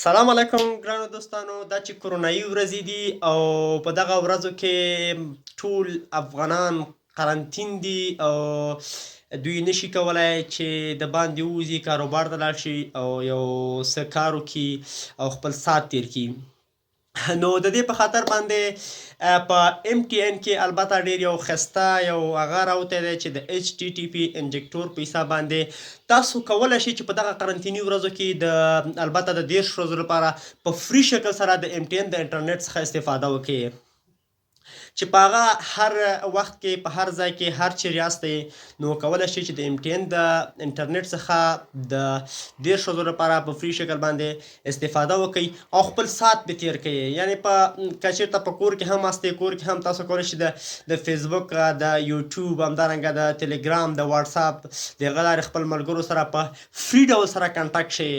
سلام علیکم ګرانو دوستانو. دا چې کرونایي ورځې دي او په دغه ورځو کې ټول افغانان قرنطین دي او دوی نشي کولای چې د باندې ووځي، کاروبار ته لاړ شي او یو څه کار وکړي او خپل سات تیر کړي. نو د دې په خاطر باندې په ام ټي ان کې البته ډیر یو خسته یو هغه راوتی دی چې د ایچ ټي ټي پي انجکټور په حساب باندې تاسو کولای شئ چې په دغه قرنطیني ورځو کې د البته د 30 ورځو لپاره په فري شکل سره د ام ټي ان د انټرنیټ څخه استفاده وکړئ، چې په هغه هر وخت کې، په هر ځای کې، هر چیرې یاستئ، نو کولای شئ چې د ام ټي ان د انټرنیټ څخه د 30 ورځو لپاره په فري شکل باندې استفاده وکړئ او خپل سات به تیر کړئ. یعنی په که چیرته په کور کې هم یاستئ، کور کې هم تاسو کولای شئ د فیسبوک، د یوټیوب، همدارنګه د تلګرام، د واتساپ د هغه لارې خپل ملګرو سره په فري ډول سره contact شئ.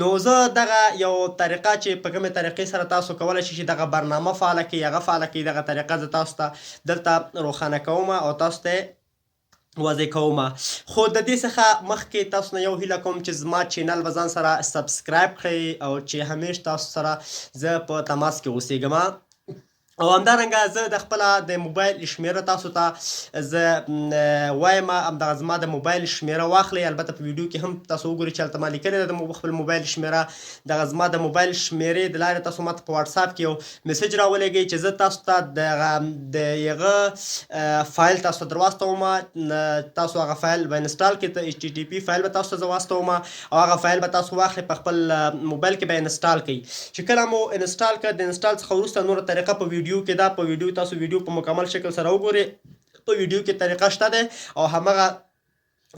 نو زه دغه یو طریقه چې په کومې طریقې سره تاسو کولای شئ چې دغه برنامه فعاله کړئ، هغه فعاله کړئ، دغه طریقه زه تاسو ته دلته روښانه کوم او تاسو ته واضح کوم. خو د دې څخه مخکې تاسو نه یو هیله کوم چې زما channel به ځان سره subscribe کړئ او چې همیش تاسو سره زه په تماس کې اوسېږم. او همدارنګه زه د خپل د موبایل شمیره تاسو ته زه وایم، همدغه زما د موبایل شمیره واخلئ. البته په ویډیو کې هم تاسو وګورئ چې هلته ما لیکلې ده د خپل موبایل شمیره. دغه زما د موبایل شمیرې د لارې تاسو ماته په واتساپ کې یو message راولېږئ چې زه تاسو ته دغه د هغه فایل تاسو ته درواستوم. تاسو هغه فایل به install کړئ، ته ایچ ټي ټي پي فایل به تاسو ته زه واستوم او هغه فایل به تاسو واخلئ، په خپل موبایل کې به install کړئ. چې کله مو install کړ، د install څخه وروسته نوره طریقه په ویډیو کې ده. په ویډیو تاسو ویډیو په مکمل شکل سره وګورئ، په ویډیو کې طریقه شته ده او همغه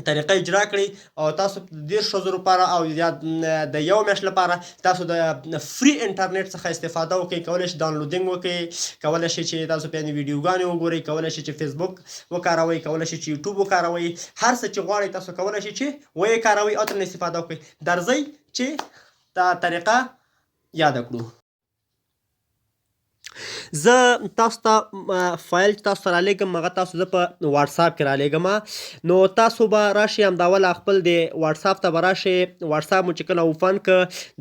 طریقه اجرا کړئ او تاسو د 30 ورځو لپاره او یا د یو میاشت لپاره تاسو د free انټرنیټ څخه استفاده وکړئ. کولی شئ downloading وکړئ، کولی شئ چې تاسو په ویډیوګانې وګورئ، کولی شئ چې فیسبوک وکاروئ، کولی شئ چې یوټیوب وکاروئ. هر څه چې غواړئ تاسو کولی شئ چې ویې کاروئ او ترې استفاده وکړئ. درځئ چې دا طریقه یاده کړو. زه تاسو ته فایل چې تاسو ته رالیږم، هغه تاسو زه په واتساپ کې رالیږم. نو تاسو به راشئ همدا وله خپل د واتساپ ته به راشئ. واتساپ مو چې کله open که،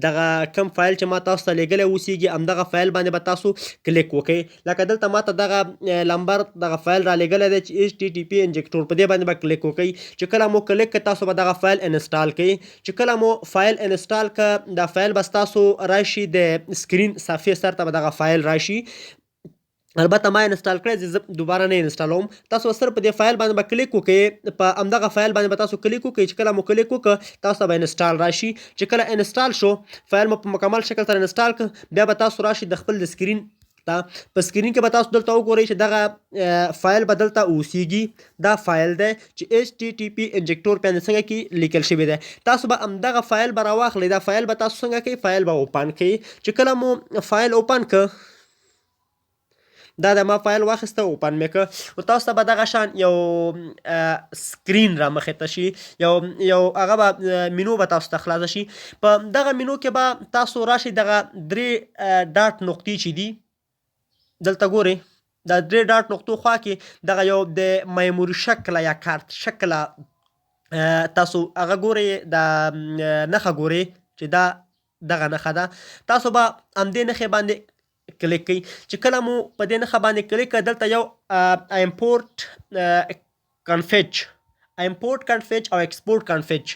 دغه کوم فایل چې ما تاسو ته لیږلی اوسېږي، همدغه فایل باندې به تاسو کلیک وکړئ. لکه دلته ما ته دغه لمبر دغه فایل رالیږلی دی چې ایچ ټي ټي پي injector، په دې باندې به کلیک وکړئ. چې کله مو کلیک که، تاسو به دغه فایل install کړئ. چې کله مو فایل install که، دا فایل به ستاسو راشي، د screen صفحې سر ته به دغه فایل راشي. البته ما install کړی، زه دوباره نه install وم. تاسو سره په دې فایل باندې به کلیک وکړئ، په همدغه فایل باندې به تاسو کلیک وکړئ. چې کله مو کلیک وکړ، تاسو ته به install راشي. چې کله install شو، فایل مو په مکمل شکل سره install کړ، بیا به تاسو راشي د خپل د screen ته. په screen کې به تاسو دلته وګورئ چې دغه فایل به دلته اوسیږي. دا فایل دی چې ایچ ټي ټي پي injector په څنګه کې لیکل شوی دی. تاسو به همدغه فایل به راواخلئ. دا فایل به تاسو څنګه کوئ؟ فایل به open کړئ. چې کله مو فایل open کړ، دا د ما فایل واخیسته، open مې کړ، نو تاسو ته به دغه شان یو screen را مخې ته شي، یو یو هغه به مینو به تاسو ته خلاصه شي. په دغه مینو کې به تاسو راشئ، دغه درې dot نقطې چې دي دلته ګورئ، دا درې dot نقطو خوا کې دغه یو د memory شکله یا کارت شکله تاسو هغه ګورئ، دا نښه ګورئ چې دا دغه نښه ده. تاسو به همدې نښې باندې کلیک کړئ. چې کله مو په دې نښه باندې کلیک کړ، دلته یو import config، import config او export config،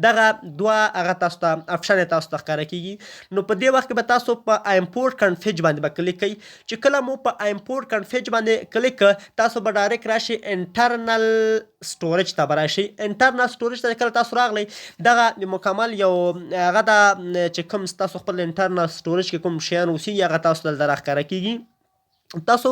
دغه دوه هغه تاسو ته option تاسو ته ښکاره کیږي. نو په دې وخت کې به تاسو په import config باندې به کلیک کړئ. چې کله مو په import config باندې کلیک کړ، تاسو به direct راشئ internal storage ته به راشئ. internal storage ته کله تاسو راغلی، دغه د مکمل یو هغه دا چې کوم تاسو خپل internal storage کې کوم شیان اوسېږي، هغه تاسو دلته راښکاره کیږي. تاسو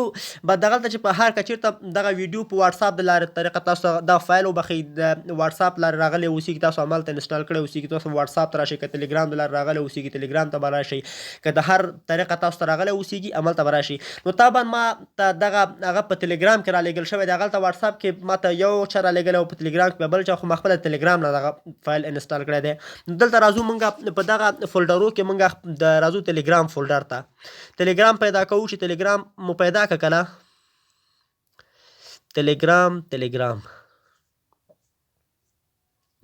به دغلته چې په هر کچېرته دغه ویډیو په واتساپ د لارې طریقه تاسو دا فایل وبخښئ، د واتساپ لارې راغلی اوسېږي، تاسو همالته install کړی اوسېږي، تاسو واتساپ ته راشئ. که تلګرام د لارې راغلی اوسېږي، تلګرام ته به راشئ. که د هر طریقه تاسو ته راغلی اوسېږي، همالته به راشئ. نو طبعا ما ته دغه هغه په تلګرام کې رالیږل شوی دی. هغلته واتساپ کې ما ته یو چا رالیږلی او په تلګرام کې بل چا، خو ما خپله تلګرام نه دغه فایل install کړی دی. دلته راځو مونږ په دغه folder و کې، مونږ د راځو تلګرام folder ته، تلګرام پیدا کوو. چې تلګرام مو پیدا که کله، تلګرام، تلګرام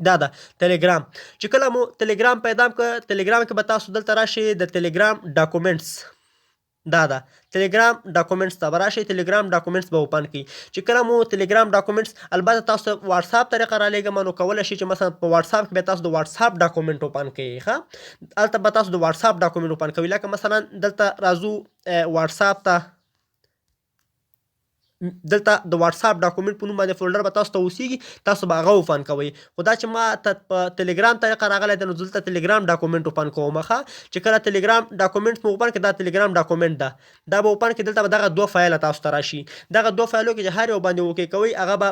دا ده تلګرام. چې کله مو تلګرام پیدا ک، تلګرام کې به تاسو دلته راشي د تلګرام ډاکومنټس، دا ده تلګرام ډاکومنټس ته به راشئ، تلګرام ډاکومنټس به اوپن کړئ. چې کله مو تلګرام ډاکومنټس، البته تاسو واتساپ طریقه را لېږم، نو کولی شئ چې مثلا په واتساپ کې به تاسو د واتساپ ډاکومنټ اوپن کړئ. ښه، هلته به تاسو د واتساپ ډاکومنټ اوپن کوئ. لکه مثلا دلته راځو واتساپ ته، دلته د واتساپ ډاکومنټ په نوم باندې فولډر به تاسو ته اوسېږي، تاسو به هغه اوپن کوئ. خو دا چې ما ته په تلګرام طریقه راغلی دی، نو دلته تلګرام ډاکومنټ اوپن کوم. ښه، چې کله تلګرام ډاکومنټ مو اوپن کړ، دا تلګرام ډاکومنټ ده، دا به اوپن کړئ. دلته به دغه دوه فایله تاسو ته راشي. دغه دوه فایلو کې چې هر یو باندې اوکې کوئ، هغه به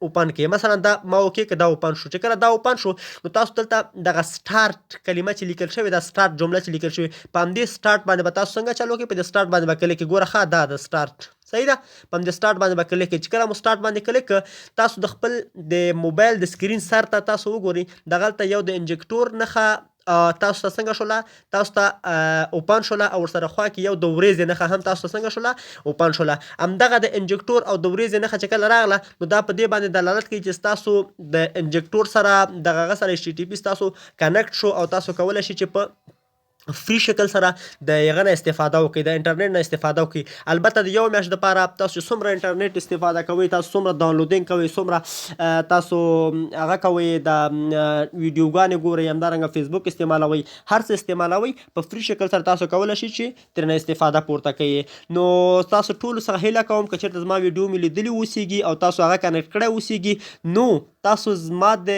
اوپن کړئ. مثلا دا ما اوکې که، دا اوپن شو. چې کله دا اوپن شو، نو تاسو دلته دغه سٹارټ کلمه چې لیکل شوې ده، سٹارټ جمله چې لیکل شوې، په همدې سٹارټ باندې به تاسو څنګه چلو کوئ؟ په دې سٹارټ باندې به کلیک. ګوره، ښه، دا ده سٹارټ، صحیح ده. په همدې سٹارټ باندې به کلیک. چې کله مو سٹارټ باندې کلیک، تاسو د خپل د موبایل د سکرین سر ته تاسو وګورئ، دغلته یو د انجکټور نښه تاسو ته څنګه شوله؟ تاسو ته اوپن شوله. او ورسره خوا کې یو د ورېځې نښه هم تاسو ته څنګه شوله؟ اوپن شوله. همدغه د انجکټور او د ورېځې نښه چې کله راغله، نو دا په دې باندې دلالت کوي چې تاسو د انجکټور سره دغه سره اچ ټي ټي پي تاسو کنیکټ شو او تاسو کولی شئ چې په فری شکل سره د هغه نه استفاده وکړئ، د انټرنیټ نه استفاده وکړئ. البته د یو میاشت لپاره تاسو څومره انټرنیټ استفاده کوئ، تاسو څومره ډاونلوډینګ کوئ، څومره تاسو هغه کوئ، د ویډیوګانې ګورئ، همدارنګه فیسبوک استعمالوئ، هر څه استعمالوئ، په فری شکل سره تاسو کولی شئ چې ترنه استفاده پورته کړئ. نو تاسو ټولو څخه هیله کوم، که چېرته زما ویډیو مې لیدلې اوسیږي او تاسو هغه کنیکټ کړی اوسیږي، نو تاسو زما د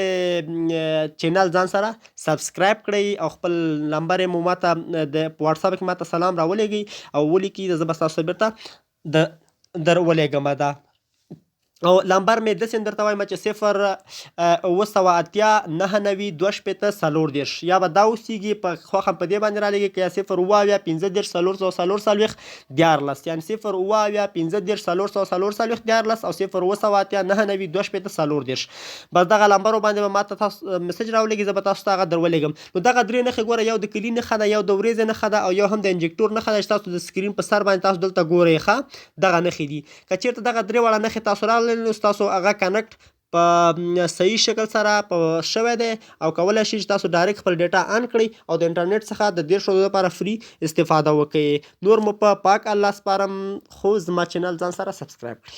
چینل ځان سره سبسکرایب کړئ او خپل نمبر مو ماته د واتساپ کې ماته سلام راولېږئ او ولیکئ، زه به تاسو بیرته د در ولېږم دا. او لمبر مې داسې درته وایم چې 0780992 6034، یا به دا اوسېږي، په خوښه په دې باندې رالېږي، که یا 077 35 444 13، یعنی 077 35 444 13 او 0780992 6034. بس دغه لمبرو باندې به ماته تاسو مسج راولېږي، زه به تاسو ته هغه در ولېږم. نو دغه درې نښې ګوره، یو د کلي نښه ده، یو د ورېځې نښه ده او یو هم د انجکټور نښه ده چې تاسو د سکرین په سر باندې تاسو دلته ګورئ. ښه، دغه نښې دي. که چېرته دغه درې واړه نښې تاسو راغلې، نو ستاسو هغه کنیکټ په صحیح شکل سره په شوی دی او کولی شئ چې تاسو ډایرکټ خپل ډیټا آن کړئ او د انټرنیټ څخه د 30 ورځو لپاره فری استفاده وکړئ. نور مو په پاک الله سپارم، خو زما چینل ځان سره سبسکرایب کړئ.